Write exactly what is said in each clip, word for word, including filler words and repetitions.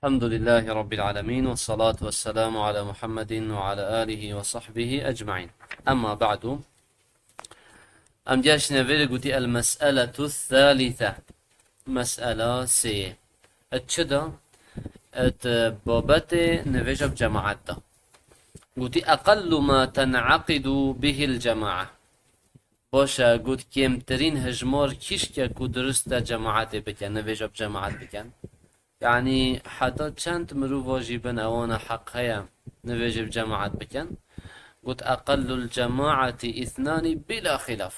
الحمد لله رب العالمين، والصلاة والسلام على محمد وعلى آله وصحبه أجمعين. أما بعد. Em geştine vê gotî المسألة الثالثة. Mesela sê. Et çi da? Et babetê nivêja bi cemaat da. Gotî أقل ما تنعقد به الجماعة. Baş e, got kêmtirîn hijmar kîşke ku dirust e cemaatê bike, nivêja bi cemaat bikin. Yanî heta çend mirova jî bin ewana heq heye nivêjê bi cemaat bikin. Got أقل الجماعة اثنان بلا خلاف.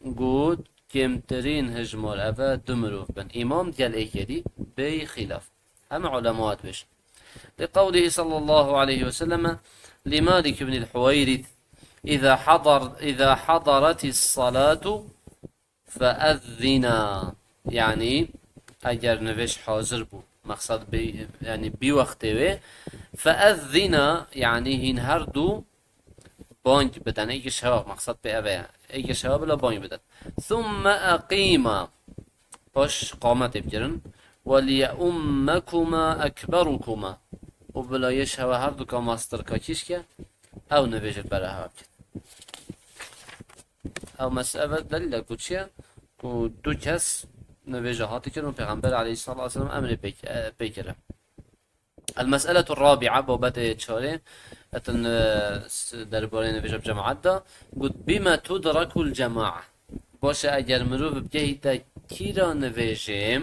Got kêmtirîn hijmar ev e du mirov bin. Îmam digel êkê dî bêyî xîlaf. Heme ulema dibêjin. لقوله صلى الله عليه وسلم لمالك بن الحويرث: إذا حضر، إذا حضرت الصلاة فأذنا. Yanî eger nivêj hazir bû, meqsed bê, yanî bî wextê wê, فأذنا, yanî hîn her du bang bidin. Êkî şewa, meqsed pê ev e. Êkî şewa bila bang bidin. ثم أقيما. Paş qametê bigirin. وليؤمكما أكبركما. Û bila yê şewa her duka mastirka kîşke, ew nivêjê bera hev bikin. Ew mesele delîl e ku çi ye? Ku du kes nivêja hatikirin û Pêxember aleyhissalatu vesselam emrê pê, e, pê kire. المسألة الرابعة, babetê çarê, etin, e, s-, derbarê nivêja bi cemaat da, got: بما تدرك الجماعة. Baş e, eger mirov bigehîte kîra nivêjê,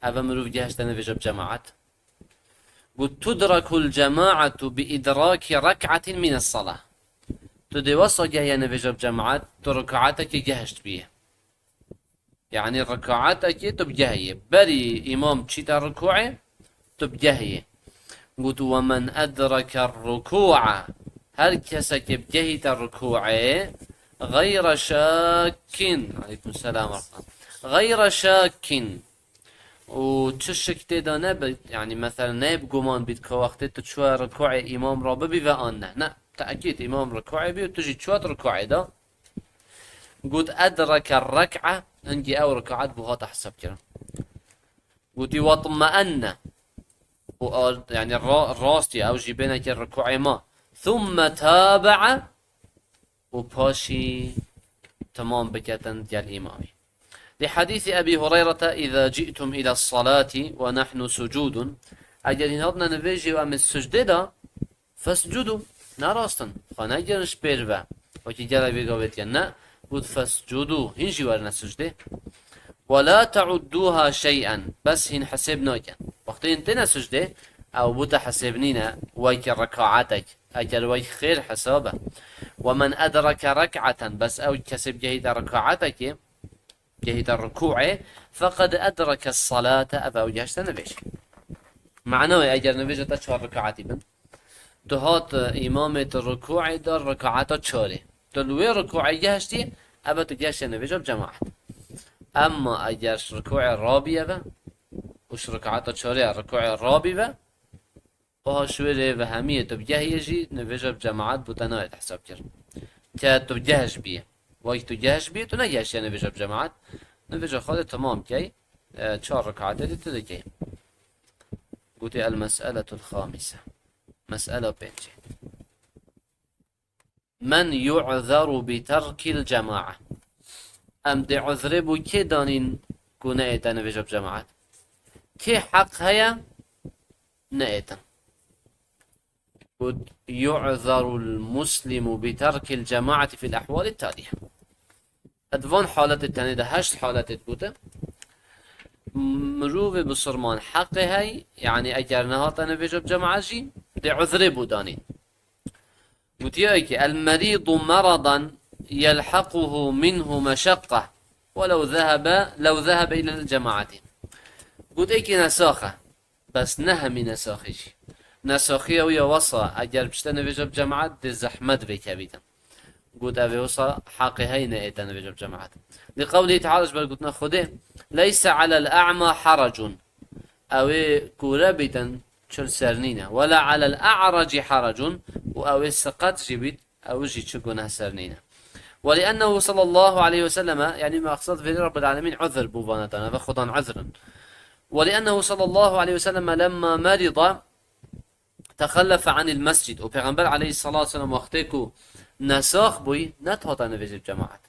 ev e mirov gehişte nivêja bi cemaat. Got: تدرك الجماعة بإدراك ركعة من الصلاة. Tu dê wesa gehiye nivêja bi cemaat, tu rikaetekê gehişt bîye. Yanî rikaetekê tu bigehiyê. Berî îmam çîte rikûê, tu bigehiyê. Got: ومن أدرك الركوع. Her kesekê bigehîte rikûê, غير شاك. Aleykum selam ve rahmetullah. غير شاك. Û çi şik tê de nebe, yanî mesela neyb guman bît ka wextê tu çûye rikûê îmam ra bibî ve an ne. Ne, tekîd îmam rikûê bî û tu jî çûyat rikûê de. Got: أدرك الركعة, hingî ew rikaet bû hate hesab kirin. Gotî: واطمأن. Û ar-, yanî ra-, rastî ew jî bêne ki rikûê ma. ثم تابع. Û paşî temam biketin gel îmamî. لحديث أبي هريرة: إذا جئتم إلى الصلاة ونحن سجود. Eger hîn hatine nivêjê û em ê sucdê de, فاسجدوا. Ne rast in. Xwe negirin ji pêr ve. Wekî gelek vê gavê dikin. Ne. Got: فاسجدوا. Hîn jî werine sucdê. ولا تعدوها شيئا. Bes hîn hesêb nakin. Wextê hîn têne sucdê, ew bûte hesêb nîne, wekî rikaetek. Eger wek xêr hesab e. ومن أدرك ركعة, bes ew kesê bigehîte rikaetekê, gehîte rikûê, فقد أدرك الصلاة, ev ew gehişte nivêj. Mana wê, eger nivêja te çar rikaetî bin, tu hat, e, îmamê tu rikûê de rikaeta çarê. Tu li wê rikûê gehiştî, ev e tu gehişte nivêja bi cemaet. Emma eger ji rikûê rabî eve, û ji rikaeta çarê rikûê rabî ve, Oha şûê rê ve hemiyê tu bigehiyê jî nivêja bi cemaat bo te nayê hesab kirin. Ke tu gehij biyê. Wek tu gehij biyê, tu negehiştiye nivêja bi cemaat. Nivêja xwe de temam key, e, çar rikaetê de tu dikey. Gotê المسألة الخامسة. Mesela pêncê. من يعذر بترك الجماعة. Em dê uzrê bo kê danîn ku neête nivêja bi cemaat? Kê heq heye neêtin? Got, يعذر المسلم بترك الجماعة في الأحوال التالية. Di van haletê tenê de, heşt haletê digote, mirovê bisilman heqê hey, yanî eger nehate nivêja bi cemaat jî, dê uzrê bo danîn. Gotiye ki, المريض مرضا يلحقه منه مشقة ولو ذهب، لو ذهب إلى الجماعة. Got, êkî nesax e, bes ne hemî nesaxî jî. Nesaxiya wî ya wesa, eger biçte nivêja bi cemaat, dê zehmet vê kevîtin. Got, ev ê wisa heqê hey neête nivêja bi cemaat. لقوله تعالى, ji ber gotina Xwedê, ليس على الأعمى حرج. Ew ê kûre bîtin, çi li ser nîne. ولا على الأعرج حرج, û ew ê siqet jî bît, ew jî çi guneh ser nîne. ولأنه صلى الله عليه وسلم, yanî meqsed vêrê Rabbul Alemîn uzr bo vana dana, ve Xudan uzr in. ولأنه صلى الله عليه وسلم لما مرض تخلف عن المسجد. û Pêxember aleyhissalatu vesselam wextê ku nesax bûyî, nethate nivêjê bi cemaat.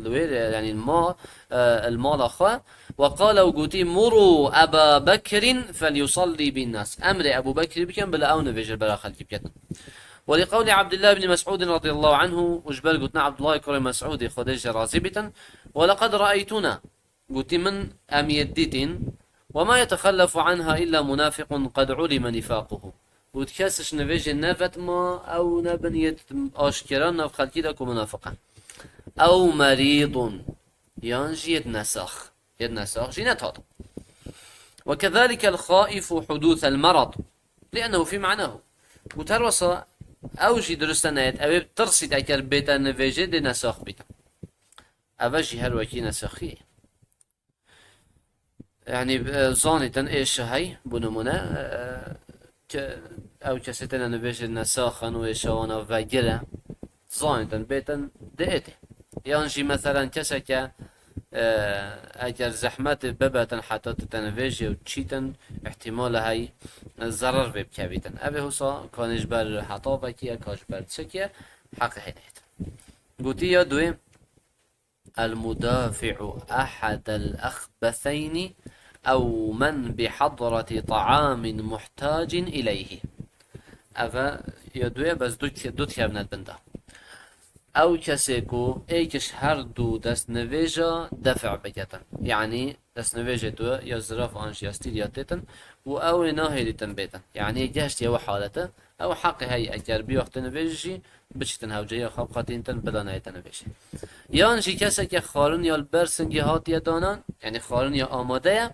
Li wê, yanî li ma, e, li mala xwe. وقال û gotî, مروا أبا بكر فليصلي بالناس. Emrê Ebû Bekrî bikin, bila ew nivêjê li bera xelkî biketin. ولقول عبد الله بن مسعود رضي الله عنه, û ji ber gotina Abdullah kurê Mesûdê, Xwedê ji razî bîtin, ولقد رأيتنا, gotî min em yê dîtîn, وما يتخلف عنها إلا منافق قد علم نفاقه. Got, kes ji nivêjê nevetma, ew nebin yê aşkera nav xelkî de ku munafiq e. أو مريض, yan jî yê nesax. Yê nesax jî nethate. وكذلك الخائف حدوث المرض لأنه في معناه. Got, her wesa ew jî dirust e neyêt, ew ê bi tirsî de eger bête nivêjê dê nesax bîte. Ev jî her wekî nesaxî ye. Yanî, e, zanîtin êşe hey, bi nimûne, e, ke-, ew kesê têne nivêjê nesaxin û êşa wana vegir e, zanîtin bêtin diêtê. Yan jî, meselen, keseke, e, eger zehmetê bibetin heta tu te nivêjê û çîtin, îhtîmal e hey, e, zerer vê bikevîtin. Ev ê husa kanê ji ber heta vekî ye, ka ji ber çekî ye, heqê hê neyêt. Gotî ya duê, المدافع أحد الأخبثين أو من بحضرة طعام محتاج إليه. Ev e ya duye, bes du, du dikevne di bin de. Ew kesê ku êk ji her du destnivêja def' biketin. Yanî destnivêjê tu ya zirav an jî ya stîl ya têtin û ew ê nahêlîtin bêtin. Yanî gehiştiye wê halete, ew heqê heye eger bî wextê nivêjê jî biçîtin hewceyê xwe biqetîntin, bila neyête nivêjê. Yan jî keseke xwarin ya li ber singê hatiye danan, yanî xwarin ya amade ye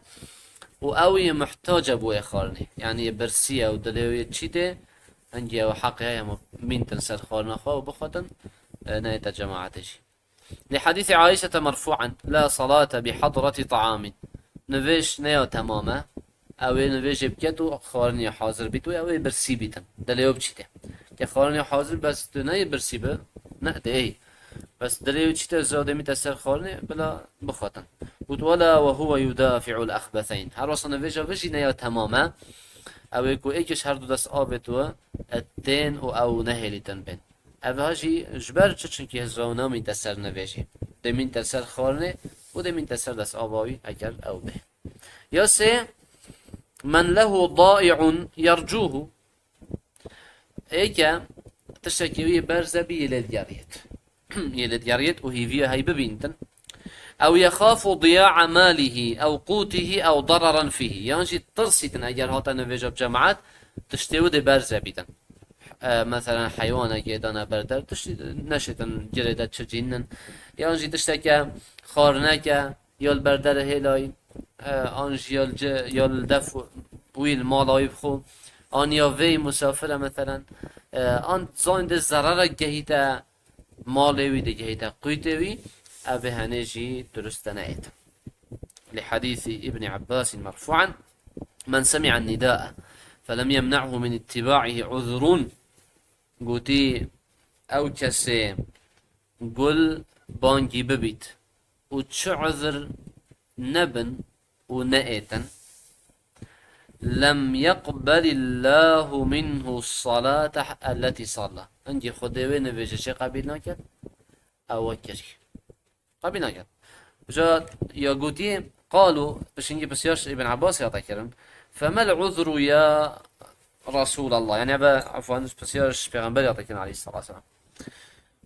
û ew yê muhtac e bo wê xwarinê, yanî yê birsî ye û dilê wê yê çî tê, hingê ew heqê heye hema mîntin ser xwarina xwe û bixwetin, e, neyête cemaetê jî. لحديث عائشة مرفوعا: لا صلاة بحضرة طعام. Nivêj ne ya temam e. Ew ê nivêjê biket û xwarinê hazir bît û ew ê birsî bîtin. Dilê wê biçîte. Ke xwarinê hazir, bes tu neyê birsî bi, ne, dê ey. Bes dilê wê çîte, zira demîte ser xwarinê, bila bixwetin. Got, ولا وهو يدافع الأخبثين. Her wesa nivêja vê jî ne ya temam e. Ew ê ku êk ji her du dest avêt we, e, tên û ew nehêlîtin bên. Ev ha jî ji ber çi? Çunkî hizra û namîn te ser nivêjê. Demîn te ser xwarinê û demîn te ser dest ava wî eger ew bê. Ya sê, من له ضائع يرجوه. Êke tiştekî wî berze bî yê lê digeriyêt. Yê lê digeriyêt û hîviya hey bibîntin. أو يخاف ضياع ماله أو قوته أو ضررا فيه. Yan jî tirsîtin eger hate nivêja bi cemaat, tiştê wî dê berze bîtin. E, meselen, heywanekê dane ber der, tiştî neşêtin girê de çi cînin. Yan jî tişteke xwarineke ya li ber derê hêlayî, e, an jî ya li ci, ya li def wî li mala wî bixwe, an ya vê musafir e, meselen, e, an zanî dê zererek gehîte malê wî, digihîte qûtê wî, ev ê henê jî durust te neyêt. لحديث ابن عباس مرفوعا: من سمع النداء فلم يمنعه من اتباعه عذر. Gotî, ew kesê gul bangî bibît û çi uzr nebin û neêtin, لم يقبل الله منه الصلاة التي صلى. Hingî Xwedê wê nivêjê çê qebîl naket? Ew we kirî. Qebîl naket. Uca ya gotî, قالوا, pişingî pisyar ji Ibn Abbas hate kirin. فما العذر يا رسول الله؟ Yani, eve, afwan, pisyar ji Pêxemberî hate kirin aleyhissalatu vesselam.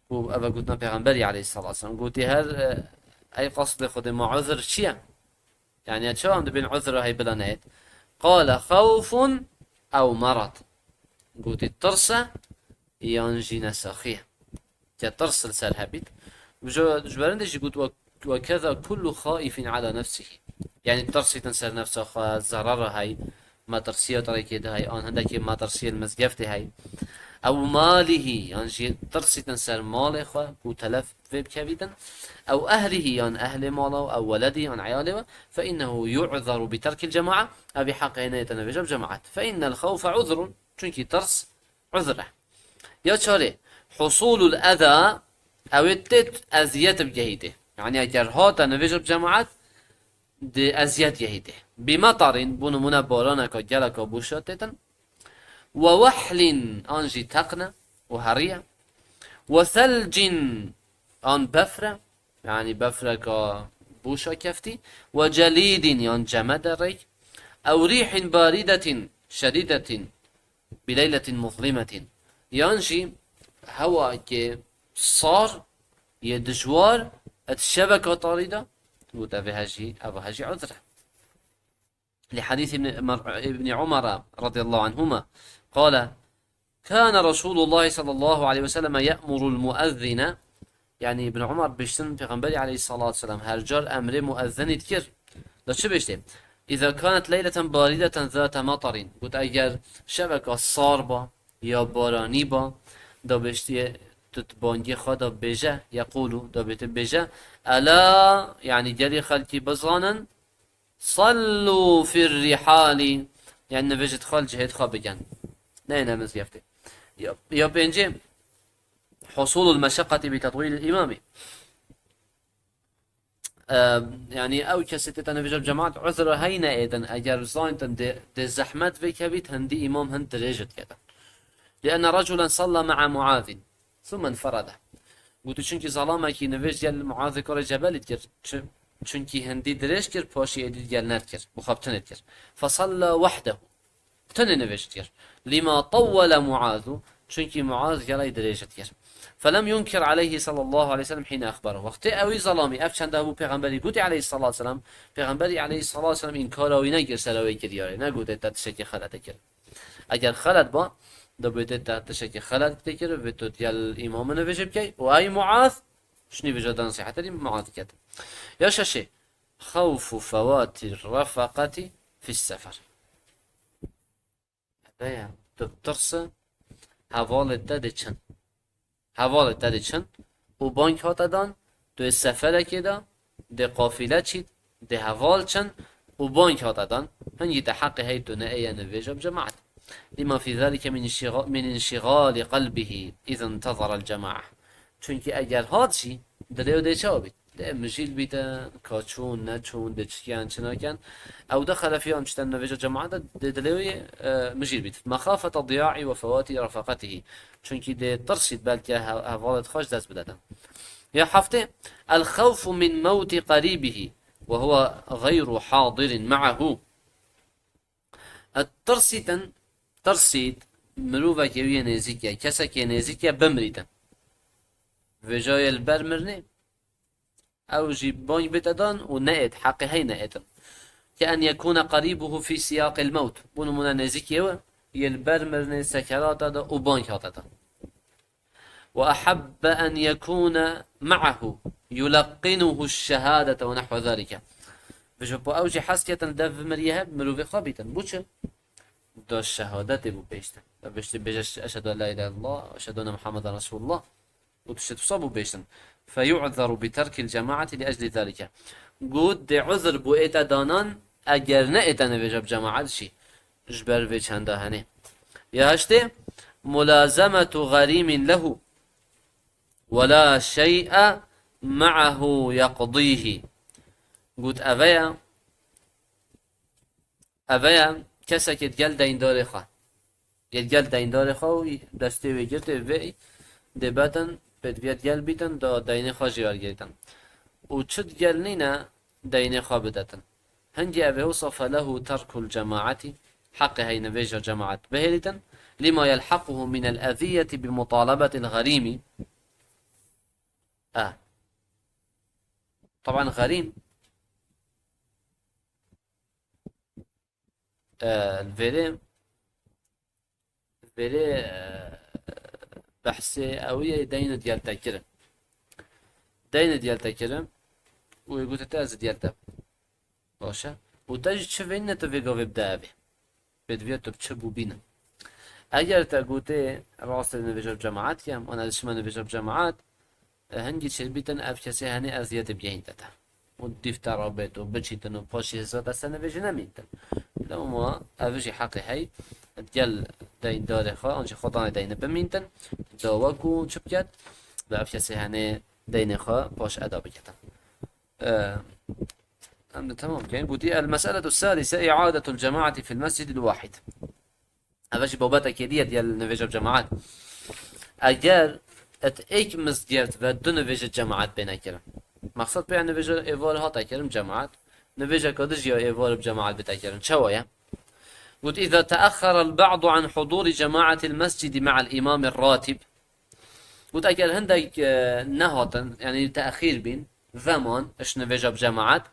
Ku eve gotina Pêxemberî aleyhissalatu vesselam. Gotî her, e, ey qasdê Xwedê, ma uzr çi ye? Yani, ya çawa em dibên uzr hey bila neyêt? قال خوف أو مرض. Gotî tirs e, yan jî nesaxî ye. Ke tirs li ser hebît. Ji, ji berindê jî got, "Ve, ve keza kullu xaifin ala nefsihi." Yani tirsîtin ser nefsa xwe, zerara hey, metirsiya di rêkê de hey, an hindekê metirsiyên mizgeftê hey. Ew malihi, yan jî tirsîtin ser malê xwe, ku telef vê bikevîtin. Ew ehlihi, yan ehlê mala, ew weledî, yan eyalê we. Fe innehu yu'zaru bi terkil cema'a. Evî heqê neyê te nivêje bi cemaat. Fe innel xawfe uzrun. Çünkü tirs uzr e. Ya çarê, husulul eza, ew ê têt eziyet bigehîtê. Yani eger hate nivêje bi cemaat, di eziyet gehî tê. Bi metarîn, bo nimûne baraneka geleka bûşa têtin. Ve wehlin, an jî teqne û heriye. Ve selcin, an befre, yanî befreka bûşa keftî. Ve celîdin, yan cemede rêk. Ew rîhin barîdetin şedîdetin bi leyletin muzlimetin. Yan jî hewakê sar yê dijwar et şeveka tarî de, got ev hejî, ev hejî uzr e. لحديث ابن مر-، ابن عمر رضي الله عنهما قال: كان رسول الله صلى الله عليه وسلم يأمر المؤذن، yanî Ibn Umar bêjtin, Pêxemberî aleyhissalatu vesselam her car emrê muezzinî dikir. Da çi bêjtê? إذا كانت ليلة باردة ذات مطر. Got, eger şeveka sar ba, ya baranî ba, da bêjtiye tu bangê xwe da bêje, yekulu, da bêjte bêje, ela, yanî gelî xelkî bizanin, صلوا في الرحال، yanî nivêjit xwe li cihêt xwe bikin. Neyne mizgeftê. Ya, ya pêncê, حصول المشقة بتطويل الإمام. Eee, yanî ew kesê tê te nivêja bi cemaat, uzra heyne êdin, eger zanîtin dê, dê zehmet vê kevît, hindî îmam hin dirêj diketin. لأن رجلا صلى مع معاذ ثم انفرد. Gotu, çunkî zalamekî nivêj gel Muaz kurê Cebelî dikir. Çi-, çunkî hindî dirêj kir, paşî êdî gel nedikir. Bi xwe bi tenê dikir. فصلى وحده. Tenê nivêj dikir. لما طول معاذ. Çunkî Muaz gelay dirêj dikir. فلم ينكر عليه صلى الله عليه وسلم حين أخبره. Wextê ewî zalamî ev çende hebû pêxemberî gotî aleyhissalatu vesselam, pêxemberî aleyhissalatu vesselam înkara wî nekir, sera wê kiriyarê. Negotê te tiştekî xelet kir. Eger xelet ba, da bê tê te tiştekî xelet tê kir, vê tu gel îmamê nivêjê bikey. Û ey Muaz, şinî vêja da nesîhetê dî Muaz diket. Ya şeşê, خوف فوات الرفقة في السفر. Ev e, tu tirse hevalê te dê çin. Hevalê te dê çin û bang hate dan, tu yê seferekê de, dê qafîle çît, dê heval çin û bang hate dan, hingî te heqê hey tu ne êye nivêja bi cemaat. لما في ذلك من انشغا-، من انشغال قلبه إذا انتظر الجماعة. Çunkî eger hat jî, dilê wê dê çawa bît? Dê mijîl bîtin, ka çûn, neçûn, dê çi kiyan, çi nakiyan. Ew de xelefiyan çi tên nivêja cemaat de, dê dilê wê, e, mijîl bît. مخافة ضياع وفوات رفقته. Çunkî dê tirsît belke he-, hevalêt xwe ji dest bidetin. Ya heftê, الخوف من موت قريبه وهو غير حاضر معه. Et tirsîtin, tirsît, mirovekê wî yê nêzîk e, kesekê nêzîk e, bimirîtin. Vêja yê li ber mirinê, ew jî bang bête dan û neêt, heqê hey neêtin. كأن يكون قريبه في سياق الموت. Bo nimûne nêzîkê wî yê li ber mirinê sekerata de û bang hate dan. وأحب أن يكون معه يلقنه الشهادة ونحو ذلك. Vêja po ew jî hez ketin dev miriyê he mirovê xwe bîtin. Bo çi? Da şehadetê bû pêştin. Da bêjtê bêje, "Eşhedü en la ilahe illallah, eşhedü enne Muhammeden Resulullah." Û tiştê wisa bû bêjtin. فيعذر بترك الجماعة لأجل ذلك. Got dê uzr bo ête danan, eger ne ête nivêja bi cemaat jî. Ji ber vê çenda henê. Ya heştê, ملازمة غريم له ولا شيء معه يقضيه. Got, ev e, ev e kesekê digel deyndarê xwe. Yê digel deyndarê xwe û destê wê girtê vê dê betin, pê diviyet gel bîtin, da deynê xwe jî wergirtin. Û çi digel nîne, deynê xwe bidetin. Hingî ev ê wisa فله ترك الجماعة, heqê hey nivêja cemaat bihêlîtin, لما يلحقه من الأذية بمطالبة الغريم. E. Taban xerîm, e, li vêrê Vêrê, e, behsê ewî ye, deyn û diyel te kirin. Deyn û diyel te kirin û wê gote te ez ê diyel te. Baş e. Û te jî çi vênîne tu vê gavê bide evê. Pêdiviya tu bi çi bû bîne. Eger te gotê rastê nivêja bi cemaat kem, wana ez çima nivêja bi cemaat, e, hingî çêbîtin ev kesê henê eziyetê bigehînte te. Û dîf te rabêt û biçîtin û paşî hizra te ser nivêjê nemîntin. Lewma ev jî heqê hey, gel deyndarê xwe, an jî xwedanê deyne bimîntin, da wekû çi biket, da ev kesê henê deynê xwe paş eda biketin. E, Em de temam keyin. Gotî, "El-mes'eletu sadise i'adetul cemaati fil mescidil wahid." Eve jî babetekê dî ye diyel nivêja bi cemaat. Eger et êk mizgeft ve du nivêje cemaat bêne kirin. Mexsed pê nivêja êvar hate kirin cemaat. Nivêjeka dî jî ya êvar bi cemaat bite kirin. Çawa ye? Got, "Îza teaxxara el-ba'du an hudûri cemaatil mescidi ma'al îmamir ratib." Got, eger hindek, e, nehatin, yanî te'xîr bîn, veman, iş nivêja bi cemaat,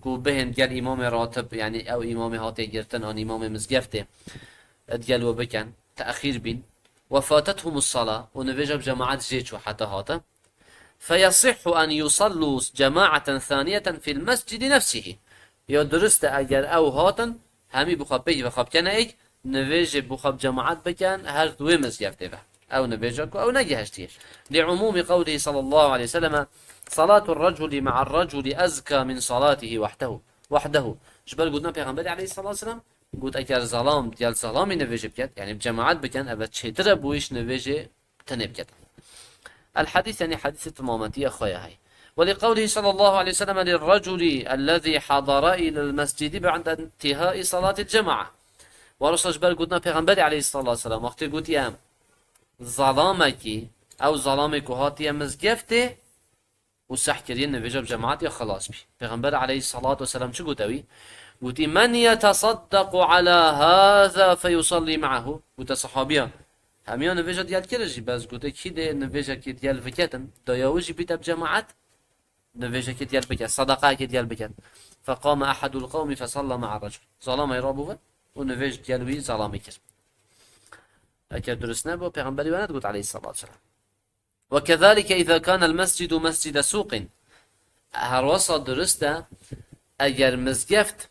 ku bihên gel îmamê ratib, yanî ew îmamê hatiye girtin, an îmamê mizgeftê, e, digel we bikin, te'xîr bîn, "Ve fatethumus sala", û nivêja bi cemaat jê çû heta hate. "Feyasihhu en yusallu cemaeten thaniyeten fil mescidi nefsihi." Ya durust e, eger ew hatin, hemî bi xwe pêk ve xwe bikene êk, nivêjê bi xwe bi cemaat bikin, her di wê mizgeftê ve. Ew nivêja ku ew negihiştiye. "Li umûmi qewlihi sallallahu aleyhi ve selleme, salatu raculi ma'a raculi ezka min salatihi wahdehu." Wahdehu. Ji ber gotina Pêxemberê aleyhissalatu vesselam, got, eger zalam, gel zalamî nivêjê biket, yanî bi cemaat bikin, eve çêtir e bo wî ji nivêjê tenê biket. El-hadîs, yanî hadîsê timametiya xwe ya hey. "Ve li qewlihi sallallahu aleyhi ve sellem lirraculi ellezî hadara ilel mescidi ba'de intihai salatil cema'a." Wa rasa ji ber gotina Pêxemberê aleyhissalatu vesselam, wextê gotiye, zalamekî, ew zalamê ku hatiye mizgeftê, û seh kiriye nivêja bi cemaat ya xelas bî. Pêxember aleyhissalatu vesselam çi gote wî? Gotî, "Men yetesaddaqu ala haza feyusalli ma'ahu." Gote sahabiya, hemiya nivêja diyal kire jî, bes gote, "Kî dê nivêjekê diyal viketin, da ya wî jî bîte bi cemaat, nivêjekê diyal bike, sadaqayekê diyal bike." Feqame ehedul qewmi fesalla ma'a racul. Zalamay rabû vir û nivêj diyal wî zalamê kir. Eker durust nebû, Pêxemberî we nedigot aleyhissalatu vesselam. "Ve kezalike izâ kânel mescidu mescide sûqin." Her wesa durust e, eger mizgeft,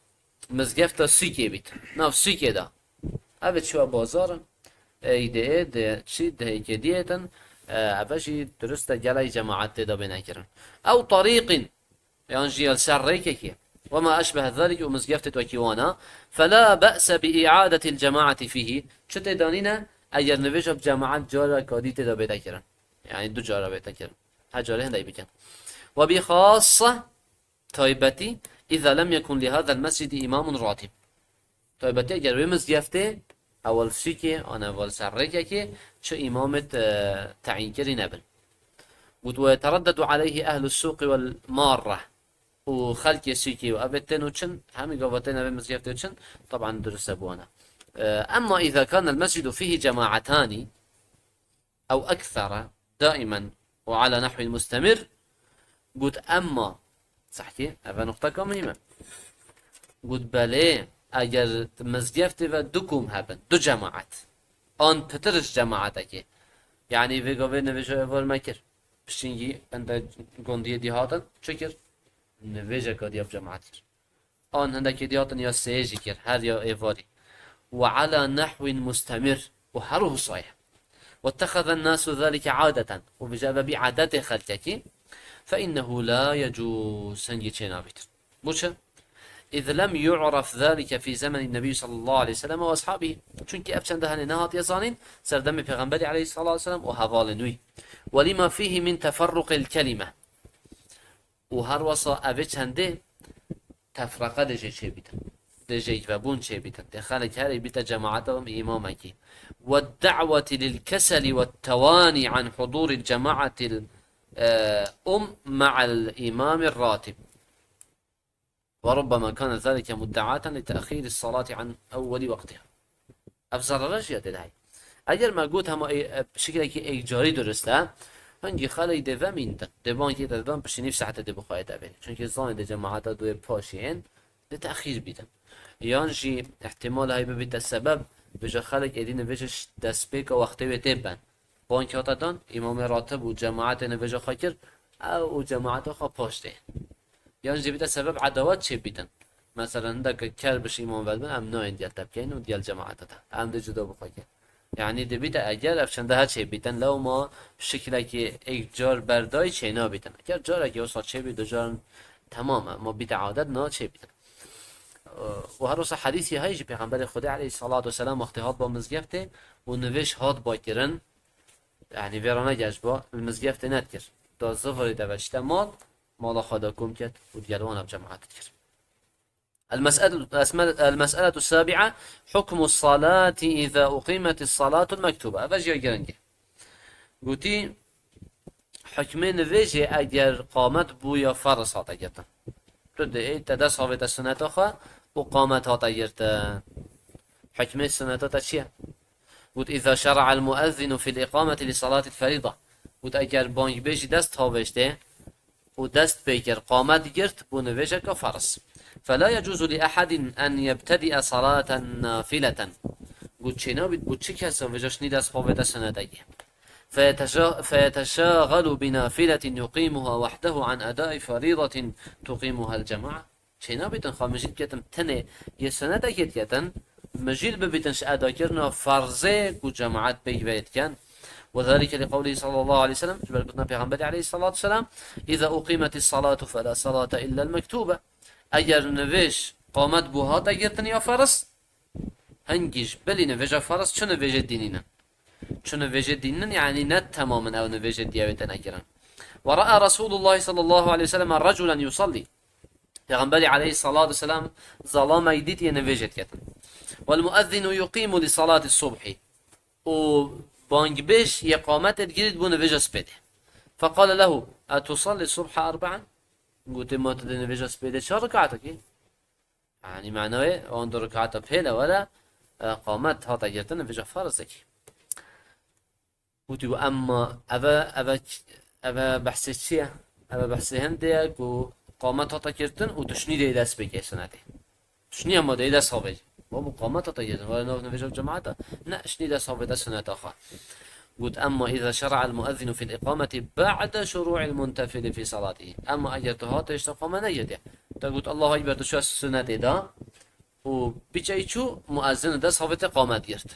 mizgefta sûkê bît. Nav sûkê de. Ev çiwa bazar in, ey dê, dê çi, dê hêkê diyêtin, e, ev jî durust e, gelek cemaat tê de bêne kirin. Ew tarîqin, yan jî ya li ser rêkekê. "Ve ma eşbehe zalik", û mizgeftê wekî wana. "Fela be'se bi i'adetil cemaati fihi." Çi tê de nîne, eger nivêja bi cemaat careka dî tê de bête kirin. Yanî du cara bête kirin. Her carê hindek bikin. "Ve bi xassa", taybetî, "iza lem yekun li hazal mescidi imamun ratib." Taybetî eger wê mizgeftê, ewel sûkê, an ewel ser rêkekê, çi îmamê te-, teyîn kirî nebin. Got, "Ve yetereddedu aleyhi ehlus sûqi vel marre." Û xelkê sûkê û evê tên û çin, hemî gava tên evê mizgeftê çin, taban durust e bi wana. E, emma îza kânel mescidu fîhî cemaatani, ew ekthara daimen û ala nehwin mustemir, got emma, sehkî, eve nuqteka muhîm e. Got belê, eger mizgeftê ve du kom hebin, du cemaat, an pitir ji cemaatekê, yanî vê gavê nivêja êvar me kir, pişingî hinde gondiyê dî hatin, çi kir? Nivêjeka diya bi cemaat kir. An hindekê dî hatin ya seyê jî kir, her ya êvarî. Ve ala nehwin mustemir, û her wisa ye. Ve ittehazen nasu zalike adeten, û vêje eve bî adetê xelkekî, fe innehu la yecûz, hingî çênabîtin. Bo çi? Iz lem yu'raf zalike fî zemenin nebî sallallahu aleyhi ve sellem ve ashabihi. Çunkî ev çende henê nehatiye zanîn, serdemê Pêxemberî aleyhissalatu vesselam û hevalên wî. Ve lima fîhî min teferruqil kelime. Û her wesa evê çendê tefreqe dê jê çêbîtin. Dê jêkvebûn çêbîtin. Dê xelek herê bîte cemaeta îmamekî. Ve da'weti lil keseli ve tewanî an hudûril cemaatil, e, um ma'al îmamir ratib. Ve rubbema kâne zalike muddeaten li te'xîris salati an ewweli waqtiha. Ev zerere jî ya tê de heye. Eger me got hema ê, e, şikilekî êkcarî durist e, hingî xelek dê vemînitin. Dê bankê te didan piştî nîv saetê dê bi xwe yê te bêne. Çunkî zanê dê cemaeta duyê paşê yên dê texîr bîtin. Yan jî îhtîmal heye bibîte sebeb, vêje xelek êdî nivêje destpêka wextê wê tê ben. Bankê hate dan, îmamê ratib û cemaetê nivêja xwe kir, ew û cemaeta xwe paş tê. Yan jî bîte sebeb edawet çêbîtin. Mesela, hindek ker biş îmam vedibin, em nayên diyel te bikeyin û diyel cemaeta te. Em dê cuda bixwe ke. Yanî dibîte eger ev çende her çêbîtin, lewma şiklekî êk car berdayî çênabîtin. Eger carekî wisa çêbî, du carin temam e, ma bîte adet na çêbîtin. Û her wisa hedîsî heye jî Pêxemberê Xwedê aleyhissalatu vesselam wextê hat ba mizgeftê û nivêj hat ba kirin, yanî vê re negehişt ba, li mizgeftê nedikir. Da zivirê de ve çite mal, mala xwe de kom ket û digel wan ev cemaat dikir. المسألة، المسألة السابعة، حكم الصلاة إذا أقيمت الصلاة المكتوبة. Ev jî ya giring e. Gotî, hukmê nivêjê eger qamet bû ya ferz hate girtin. Tu dê te dest havête suneta xwe û qamet hate girtin. Hukmê suneta te çi ye? Got, إذا شرع المؤذن في الإقامة لصلاة الفريضة. Got, eger bangbêjî dest havêştê û dest pê kir, qamet girt, bû nivêjeka ferz. فلا يجوز لأحد أن يبتدئ صلاة نافلة. Got, çênabît bo çi kesa vêja şinî dest havête sunetekê. فيتشا-، فيتشاغل بنافلة يقيمها وحده عن أداء فريضة تقيمها الجماعة. Çênabîtin xwe mijîl biketin tenê yê sunetekê diketin, mijîl bibîtin ji edakirina ferzê ku cemaet pêk ve dikin. وذلك لقوله صلى الله عليه وسلم, ji ber gotina Pêxemberê aleyhissalatu vesselam, إذا أقيمت الصلاة فلا صلاة إلا المكتوبة. Eger nivêj qamet bû hate girtin ya ferz, hingî ji bilî nivêja ferz çi nivêjê dînî ne? Çi nivêjê dînî ne, yanî ne temam in ew nivêjê diyawê têne kirin. ورأى رسول الله صلى الله عليه وسلم رجلا يصلي. Pêxemberê aleyhissalatu vesselam zalamek dît yê nivêjê diketin. والمؤذن يقيم لصلاة الصبح. Û bangbêj yê qametê digirît bo nivêja spêdê. فقال له: أتصلي الصبح أربعا؟ Gotê, ma tu dê nivêja spêdê çar rekaet kî? Yanî manayê wan du rekaeta pêle were, e, qamet hate girtin, nivêja ferzekî. Gotî, û emma eve, eve, eve behsê çi ye? Eve behsê hindê ye ku qamet hate girtin û tu şinî dê dest pê kê sunetê. Tu şinî hema dê dest havêjî. Babo, qamet hate girtin, were nav nivêja cemaeta. Ne, şinî dest havête suneta xwe. Got, أما إذا شرع المؤذن في الإقامة بعد شروع المنتفل في صلاته. Emma eger tu hate işte qame negirtiye. Te got, Allahu Ekber, tu şiya sunetê da. û biçey çû, muezzin dest havête qamet girt.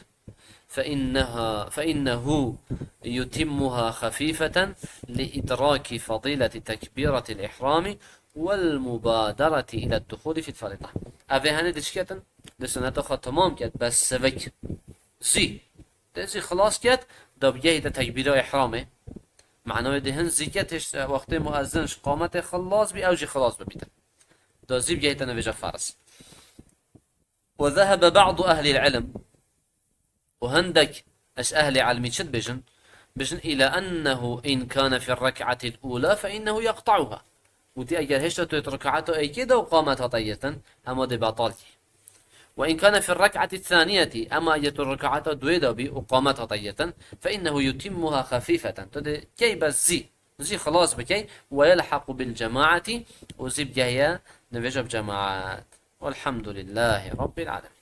فإنها، فإنه يتمها خفيفة لإدراك فضيلة تكبيرة الإحرام والمبادرة إلى الدخول في الفريضة. Evê henê diçiketin, di suneta xwe tamam ket, bes sivik. Zî. Te zî xilas ket, da bigehîte tekbîra ihramê. Manawê dihin zî ket, hêşt wextê muezzin ji qametê xilas bî, ew jî xilas bibîtin. Da zî bigehîte nivêja ferz. وذهب بعض أهل العلم، û hindek ji ehlê ilmî çi dibêjin? Dibêjin: إلى أنه إن كان في الركعة الأولى فإنه يقطعها. Gotî, eger hêşta tu yê rekaeta êkê de û qamet hate girtin, hema dê betal kî. وإن كان في الركعة الثانية، ema eger tu rekaeta duyê de bî û qamet hate girtin, فإنه يتمها خفيفة. Tu dê key bes zî, zî xilas bikey, ويلحق بالجماعة، û zî bigehiye nivêja bi cemaet. والحمد لله رب العالمين.